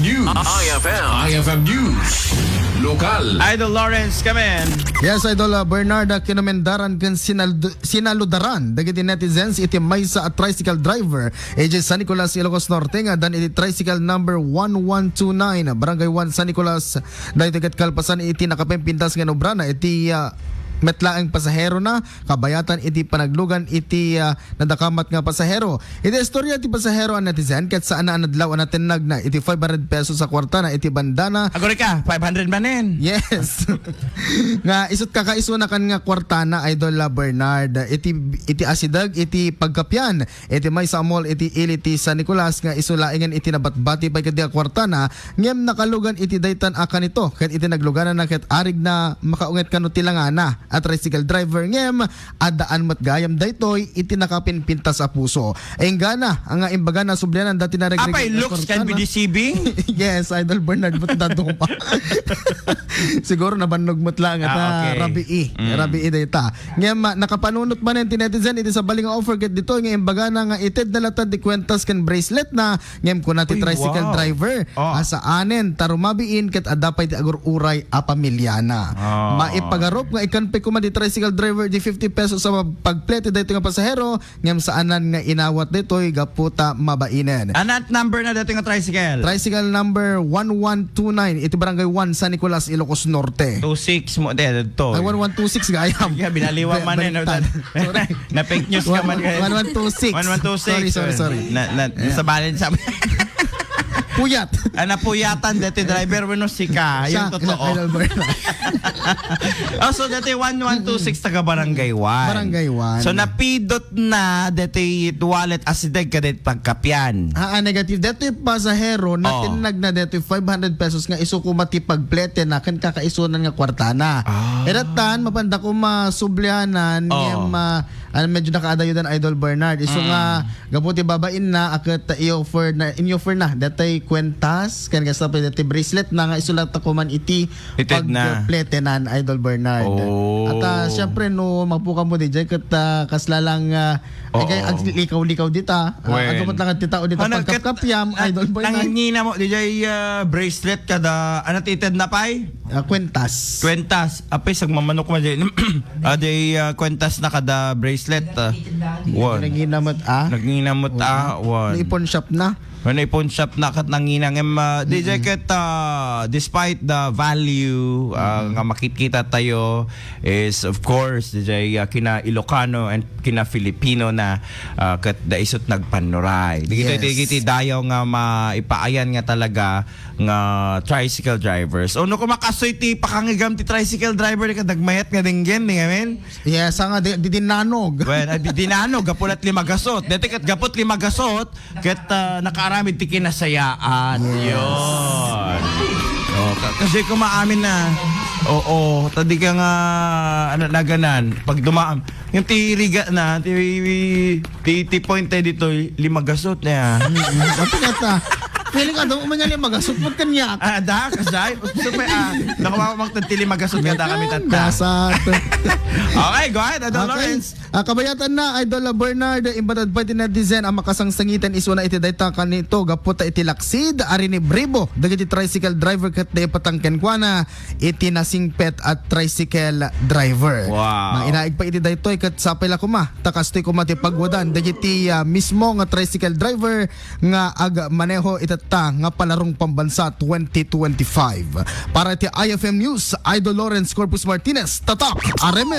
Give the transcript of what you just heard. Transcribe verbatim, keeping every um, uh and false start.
News. I F M. I F M News. Lokal. Idol Lawrence, come in. Yes, Idol, uh, Bernard, uh, kinumendaran ken sinaldo-, sinaludaran dagiti netizens iti maysa a tricycle driver idiay San Nicolas, Ilocos Norte nga addan iti tricycle number one one two nine, Barangay one, San Nicolas. Daytoy ket kalpasan iti nakapimpintas nga inobrana iti, uh, met laeng pasaherona, kabayatan iti panaglugan iti, uh, nadakamat nga pasahero. Iti istorya ti pasahero a netizen, ket saan a nadlaw a natennagna iti five hundred pesos a kuartana iti bandana. Agurayka, five hundred manen. Yes. Nga isut kakaisuna kan nga kuartana, Idol, ah, Bernard. Iti, iti asideg, iti pagkapian, iti maysa a mall, iti ili ti San Nicolas, nga isu laengen iti nabatbati pay ket di a kuartana, ngem nakalugan iti daytan a kanito, ket iti naglugananna ket arigna makaunget kano ti langana a tricycle driver, ngem addaan met gayam daytoy iti nakapimpintas a puso. Inggana nga imbagana, sublianan dati na Apay, regregret looks can be deceiving? Yes, Idol Bernard, but daduma. Siguro nabannog met lang ata. Ah, okay. Rabii. Mm. Rabii dayta. Ngem, ah, nakapanunot manen ti netizen iti sabali nga offer ket ditoy nga imbagana nga itedna latta ti kuentas ken bracelet na. Ngem kuna ti Uy, tricycle wow. driver, Ah. a saanen ta rumabiin ket adda pay ti agur-uray a pamilyana. Ah. Maipagarup nga ikkan pay koma ti tricycle driver di fifty pesos a pagplete daytoy nga pasahero, ngem saanan nga inawat daytoy gapu ta mabainen. Anat number na daytoy nga tricycle? Tricycle number one one two nine, iti Barangay one, San Nicolas, Ilocos Norte. Two six mo, de, dito. Ay, one one two six gayam. Yeah, binaliwan man, eh, no? Baliktad. Sorry. Na-fake news ka man, guys. One one two six. One one two six. Sorry, sorry, sorry. Na, na, Yeah. sa balance sa Puyat. Ah, napuyatan dati driver wenno sika. Siya, Yung totoo. Idol Bernard. Oh, so dati one one two six taga Barangay one. Barangay one. So napidot na dati wallet asideg ka dati pagkapian. Ah, ah, negative. Dati pasahero, Oh. natinnag na dati five hundred pesos nga isu koma ti pagplete na ken kakaisunan nga kwartana. Ah. Edatan, mapanda ko masublianan, Oh. ngem, ah, ano, medyo nakaadayudan, Idol Bernard. Isu Mm. nga, gapu ti babain na, aket i-offer na, in-offer na, datay kwentas, ken kasta pay datay bracelet na nga isu latta koman iti Ited na. pagpletenan, Idol Bernard. Oh. At, ah, siyempre, no, mapuka mo, D J, ket, ah, kasla lang, ah, Oo. ay, kay, ag-, likaw-likaw dita. Ah, Wen. Agumot lang ti tao dita, Ano, ket, pagkapkapyam, ah, Idol Bernard. Nangingina mo, D J, ah, bracelet kada, ano, tited na pay? Ah, kwentas. Kwentas. Apay, sagmamanok man, D J. Ah, di, ah, kwentas na kada bracelet, ah. One. Naghinamot, ah? Naghinamot, ah, one. Naipon shop na? Naipon shop na kat nanginang. Em, ah, di, Mm-mm. Ket, ah, despite the value, ah, Mm-mm. nga makitkita tayo is, of course, di, ah, kina Ilocano and kina Filipino na, ah, ket da isut nagpannuray. Di kita Yes. iti, iti dayaw nga maipaayan nga talaga nga tricycle drivers. O no, kung makasoy ti pakangigam ti tricycle driver, di ka nagmayat nga denggen, di ngamin? Yes, nga di, di dinanog. Well, ay, di dinanog, gapu lat lima gasot. Dati kat gaput lima gasot, ket, ah, nakaaramid ti kinasayaan. Yes. Yun. Oh, ka-, kasi kumaamin na. Oo, tadi ka nga, ano, naganan. Pag dumaan, yung ti riga na, ti, ti, ti point tayo dito, lima gasot na yan. Mm, mm. Mati ka ta. Feeling ka, daw umanya lima gasot, ba't kanya? Ah, da, kasay? Gusto pa, ah, nakuha ko magtagtili magasot ka, da kami tata. Gasat. Okay, go ahead, Idol Okay. Lawrence. Ah, kabayatan na, Idol Bernard, imbatad pay ti netizen a makasangsangitan isuna iti dayta kanito, gapu ta iti laksid a rinibribo dagiti tricycle driver ket da ipatang kenkuana iti nasingpet a tricycle driver. Wow. Mainaig pa iti daytoy ket sapay la koma, ta kastoy koma ti pagwadan dagiti, ah, mismo nga tricycle driver nga agmaneho itatta nga palarong pambansa twenty twenty-five. Para iti I F M News, Idol Lawrence Corpus Martinez, Tatak Aremen.